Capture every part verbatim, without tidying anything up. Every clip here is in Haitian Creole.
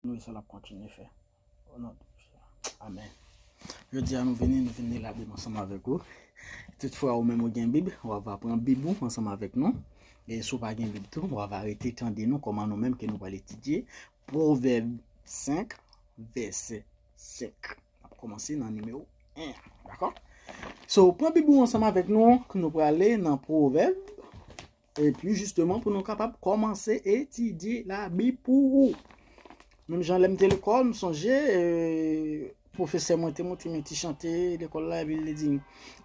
Nou, sa l ap kontinye fè. O non de Jezi. Amèn. Jodi a nou vini, nou vin li Labib ansanm avèk ou. Toutfwa ou menm ou gen Bib, w ap pran Bib ou ansanm avèk nou. E si w pa gen Bib tou, w ap rete tande nou kòman nou menm ke nou pral etidye Pwovèb senk, vèsè senk. N ap kòmanse nan nimewo en an, dakò? So, pran Bib ou ansanm avèk nou, nou prale nan Pwovèb. Epi, jisteman, pou nou kapab kòmanse etidye Labib pou ou. Menm jan lè m te lekòl, m sonje, e, pwofesè mwen te montre m yon ti chante lekòl la, epi li di,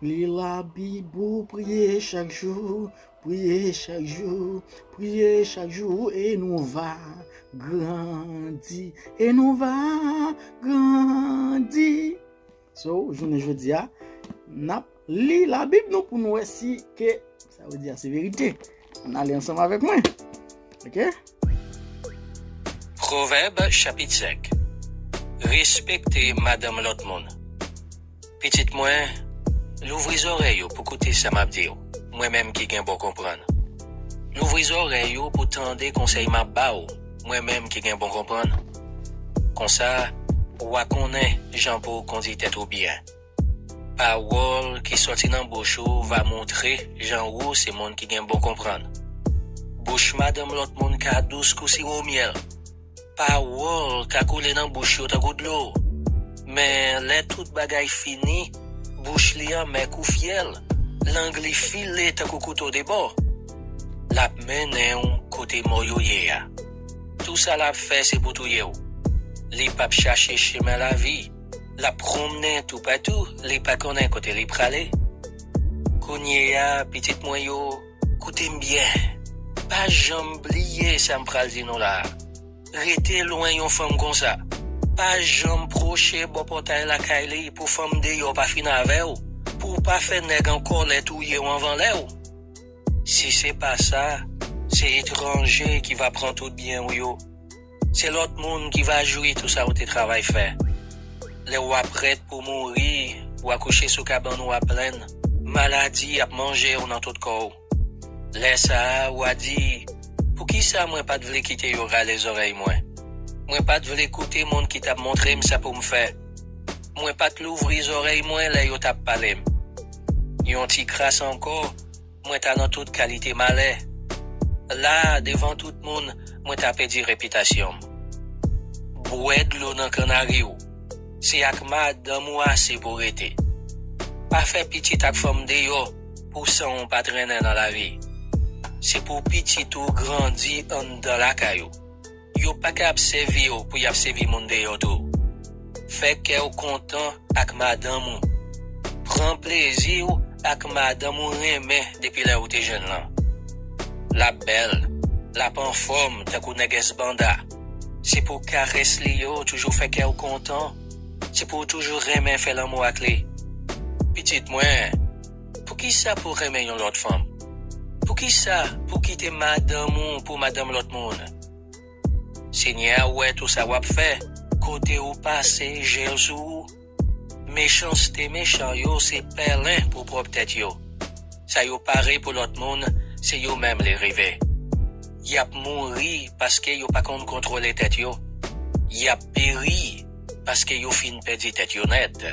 li Labib ou, priye chak jou, priye chak jou, priye chak jou, e nou va grandi, e nou va grandi. So, jounen jodi a, n ap li Labib nou pou nou wè si ke sa yo di a se verite. Ann ale ansanm avèk mwen. Oke? Pwovèb chapit senk. Respekte madanm lòt moun. Pitit mwen, louvri zòrèy ou pou koute sa m ap di w, mwen menm ki gen bon konprann. Louvri zòrèy ou pou tande konsèy m ap ba w, mwen menm ki gen bon konprann. Konsa, w a konnen jan pou w kondui tèt ou byen. Pawòl ki sòti nan bouch ou va montre jan ou se moun ki gen bon konprann. Bouch madanm lòt moun ka dous kou siwo myèl. Pawòl ka koule nan bouch yo tankou dlo. Men lè tout bagay fini, bouch li anmè kou fyèl, lang li file tankou kouto de bò. L ap mennen w kote mò yo ye a. Tou sa l ap fè se pou touye w. Li p ap chache chemen lavi. L ap pwonmnen toupatou, li pa konnen kote li prale. Kounye a, pitit mwen yo, koute m byen. Pa janm bliye sa m pral di nou la a. Rete lwen yon fanm konsa. Pa janm pwoche bò pòtay lakay li pou fanm deyò pa fin avè w, pou w pa fè nèg an kòlè touye w anvan lè w. Si se pa sa, se etranje ki va pran tout byen w yo. Se lòt moun ki va jwi tou sa w te travay fè. Lè w a prèt pou mouri, w a kouche sou kabann ou a plenn, maladi ap manje w nan tout kò w. Lè sa a, w a di, poukisa mwen pa t vle kite yo rale zòrèy mwen? Mwen pa t vle koute moun ki t ap montre m sa pou m fè. Mwen pa t louvri zòrèy mwen lè yo t ap pale m. Yon ti kras ankò, mwen ta nan tout kalite malè. La a, devan tout moun, mwen ta pèdi repitasyon m. Bwè dlo nan kannari w. Se ak madanm ou ase pou w rete. Pa fè pitit ak fanm deyò pou san w pa trennen nan lari. Se pou pitit ou grandi anndan lakay ou. Yo pa ka ap sèvi w pou y ap sèvi moun deyò tou. Fè kè w kontan ak madanm ou. Pran plezi w ak madanm ou renmen depi lè ou te jenn lan. L ap bèl, l ap anfòm tankou nègès banda. Se pou karès li yo toujou fè kè w kontan. Se pou w toujou renmen fè lanmou ak li. Pitit mwen, poukisa pou w renmen yon lòt fanm? Poukisa pou w kite madanm ou pou madanm lòt moun? Senyè a wè tou sa w ap fè, kote ou pase je l sou ou. Mechanste mechan yo se pèlen pou pwòp tèt yo. Sa yo pare pou lòt moun, se yo menm li rive. Y ap mouri paske yo pa konn kontwole tèt yo. Y ap peri paske yo fin pèdi tèt yo nèt.